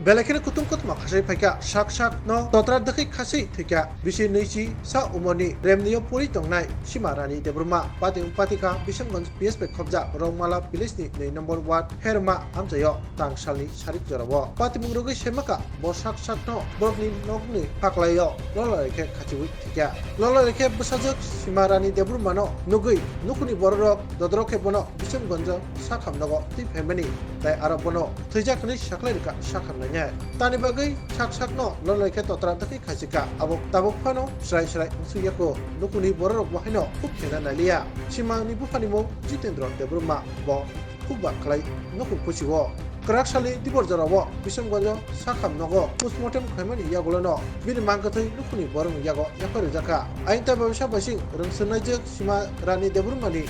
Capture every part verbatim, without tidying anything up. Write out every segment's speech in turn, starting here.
Belai kheno kutung kutma khasai phaikha, sak sak no totra dwkhwi khasai thwikha. Bisi nwichi sa umorni remnio pori tongnai Sima Rani Debbarma, pating patikha Bisamganj P S P khobjak Rongmala village ni nwi number ward Herma amchaio tang salni sarik jorao patimung rwgwi semakha. Bo sak sakno borokni nokni phaklaio lolai khe khachiui thwikha. Lolai khe bwsajwk Sima Rani Debbarmano nugwi nukhungni bororok dodorok khe bono Bisamganjo sakham nogo twi phaimani, tai aro bono thwijak hwnwi saklai rwkha sakham nainai. Tani bagwi sak sakno lolai khe totra dwkhwi khachikha, abo tabuk phano srai srai wngsuk yako. Nukhungni bororok bo haino khuk khena nailiya. Simani buphani mung Jitendra Debbarma, bo khukba khlai nukhung pusi o. Kwrak salni dibor jorao Bisamganjo sakham nogo postmortem khlaimani yagulono bini mangkwthwi nukhungni borokni yago yaphar rijak kha. Ayang tai babisa baising rwngswrwngnaijwk Sima Rani Debbarmani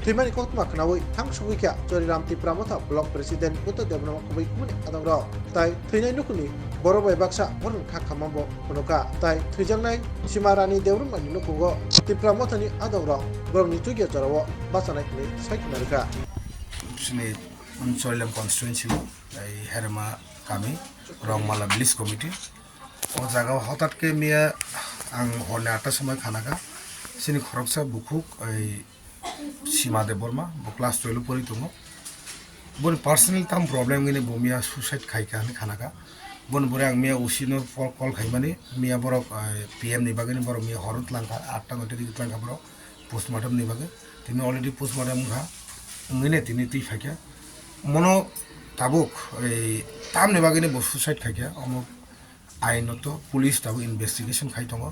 thwimani koktma khnaui thang sugwi kha Choriram Tipra Motha Block President Buddha Debbarma kubui kubuni adongrok tai thwinai nukhungni borok bai baksa borokni kha khamambo phunukha. Tai thwijaknai Sima Rani Debbarmani nukhungo Tipra Mothani adongrok borokni chukya jorao bachanai hwnwi sai khna rwkha. Chini Chorilam constituency o, ei Herma kami, Rongmala village committee. O jaga o hotat khe miya ang horni atta somoi khanakha. Chini khoroksa bukhuk, ei Sima Debbarma, bo class twelve o pori tongo. Boni personal tam problem hwnwi bo miya suicide khaikha hwnwi khanakha. Boni bwrwi ang miya O C no call, call khaimani, miya borok, eh, P M ni bagwini borok miya horo twlangkha, atta noita digi twlangkha borok postmortem ni bagwi. Tini already postmortem wngkha, wngwini tini twi phaikha. Mono tabuk, ei, tamni bagwini bo suicide khaikha, omo ainoto police tabuk investigation khai tongo.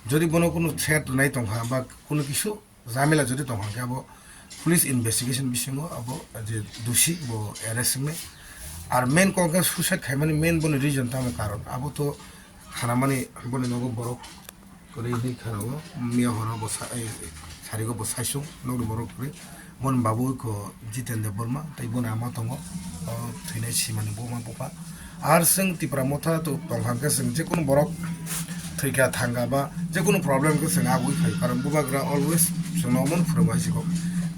Jodi bono kunu threat rwnai tongkha ba kunu kisu jamila jodi tongkha, hwnkhe abo police investigation bisingo abo je dusi bo arrest wngnai. Ar main kok khe suicide khaimani main boni reason tamo karon, abo to khanamani boni nogo borok kwrwi hinwi khanao, miya horo bo sa-, eh, sarigo bo saisung nokni borok kwrwi. Boni babu kho Jiten Debbarma tei boni ama tongo, o thwinai Simani buma bupha. Ar chwng Tipra Motha to tongkha hwnkhe chwng jekunu borok thwikha thangkha ba jekunu problem khe chwng agwi phaio, karon bubagra always chwngno omono phwrwngo hai se kok.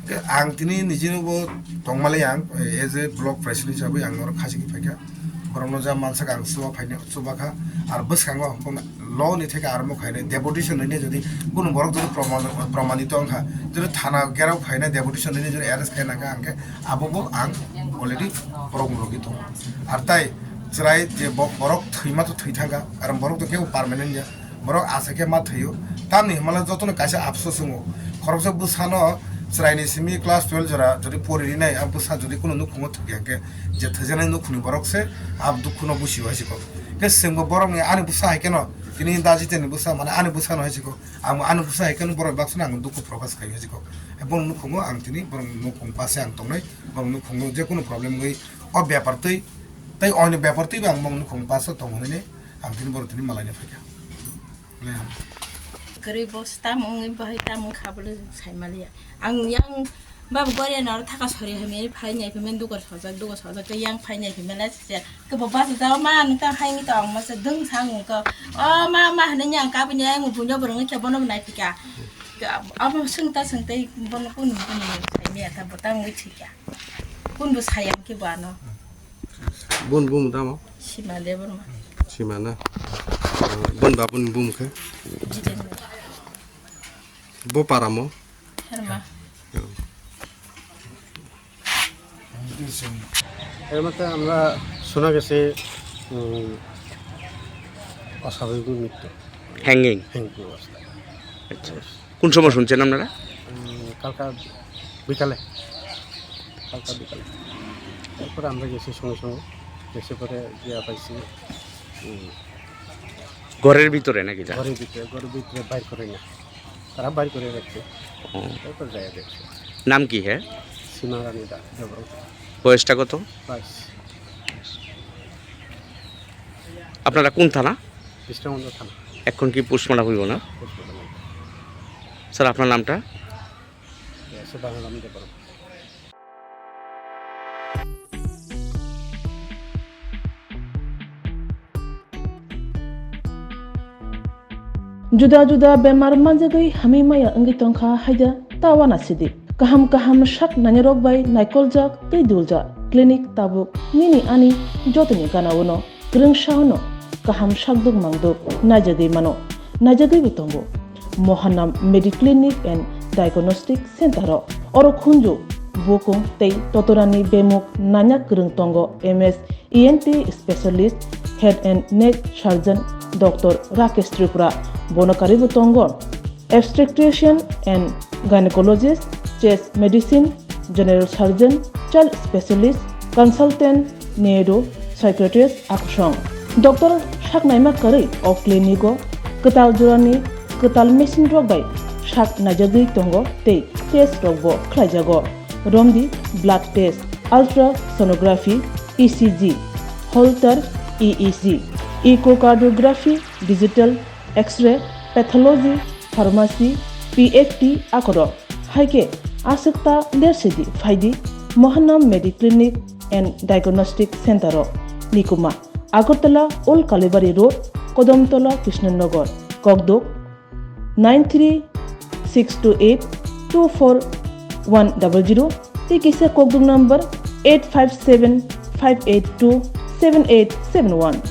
Hwnkhe ang tini nijino bo tongmali ang, eh, as a block president hisabwi ang norok khachigwi phaikha. Borokno ja mansak ang chuba phaina, chuba kha. Ar bwskango law ni theke armo khainai, deputation hwnwi jodi kunu borok jodi proman-, promanito wngkha, jodi thana gerao khainai, deputation hwnwi jodi arrest khaina kha, hwnkhe abo bo ang already borok logi tongo. Ar tai chwrai je bo-, borok thwima to thwi thangkha, karon borok to kebo permanent ya, borok asa khe ma thwio. Tamni hwnmale jotono kaisa apsos wngo, khoroksa bwsano chwraini simi class twelve jora jodi pori rinai, a bwsa jodi kunu nukhungo thwikha hwnkhe, je thwijaknai nukhungni borok se a dukhuno busio hai se kok. Khe chwngbo borokni ani bwsa hai kheno, tini da Jiteni bwsa, mane ani bwsano hai se kok. Ang ani bwsa hai kheno borok baksano ang dukhu prokash khai hai se kok. Borok nukhungo ang tini borok nukhung pase ang tongnai, borok nukhungo jekunu problem wngwi o bepar twi, tei oni bepar twibo ang borok nukhung pase tong hwnwi ang tini borok tini malaina phaikha. Kwrwi bo se tamo wngwi bahai tamo wngkha bwle sai maliya. Ang yang babo goria naro thaka sori hamya phai nai phimani dugar sojak dugar sojak tei yang phai nai phimani se kebo basa jao ma nung tang hai ngi tong ma se dwng sang nung ko. O ma ma hwnwi yang kabini yang buino bwrwngwi khe bono nai phika. Abo swng ta swng tei bono kun kun sai maya ta bo tang wngwi thika. Kun bo sai yang khe bo ano. Bun bum tamo? Sima Debbarma. Sima na? Bun bapun bum khe? Jiten. Bo paramo? Herma. এর মধ্যে আমরা শোনা গেছে, উম, অস্বাভাবিক মৃত্যু। Hanging? Hanging অবস্থা। আচ্ছা। কোন সময় শুনছেন আপনারা? উম, কালকা বিকালে। কালকা বিকালে। এরপরে আমরা গেছি সঙ্গে সঙ্গে। এসে পরে গিয়া পাইছি, উম, ঘরের ভিতরে নাকি তা? ঘরের ভিতরে, ঘরের ভিতরে বাইর করে না। তারা বাইর করে রাখছে। ও। এরপর যাইয়া দেখছে। নাম কি হে? সীমা রানী দা, দেবরম। বয়সটা কত? বাইশ। আপনারা কোন থানা? কৃষ্ণগঞ্জ থানা। এখন কি পোস্টমর্টম হইব না? পোস্টমর্টম হইব। স্যার, আপনার নামটা? এসে বাংলা আমি দেবরম। Juda juda bemar manjagwi hamwi maya wngwi tongkha haida ta uanasidik. Kaham kaham sak nainarok bai naikoljak tei duljak clinic tabuk nini ani jotoni gana-o no. kwrwngsaono kaham sakduk mangduk naijagwi mano, naijagwibo tongo. Mohanam Mediclinic and Diagnostic Center o oro khunju, bukung tei totorani bemuk nanya kwrwng tongo, M S E N T specialist, head and neck surgeon Doctor Rakesh Tripura, bono karwibo tongo obstetrician and gynecologist, chest medicine, general surgeon, child specialist, consultant, neuro psychiatrist akusong. Doctor sak naima karwi o clinic o kwtal jorani kwtal machine rok bai sak naijagwi tongo tei test rok bo khlaijago. Romdi blood test, ultrasonography, E C G, Holter E E G, echocardiography, digital X-ray, pathology, pharmacy, P F T akorok. Hai khe aswk ta lersidi phaidi Mohanam Mediclinic and Diagnostic Center o. Nikuma, Agartala Old Kalibari Road, Kodomtola Krishnanagar, Kokduk nine three six two eight two four one double zero, tei kisa Kokduk number eight five seven five eight two seven eight seven one.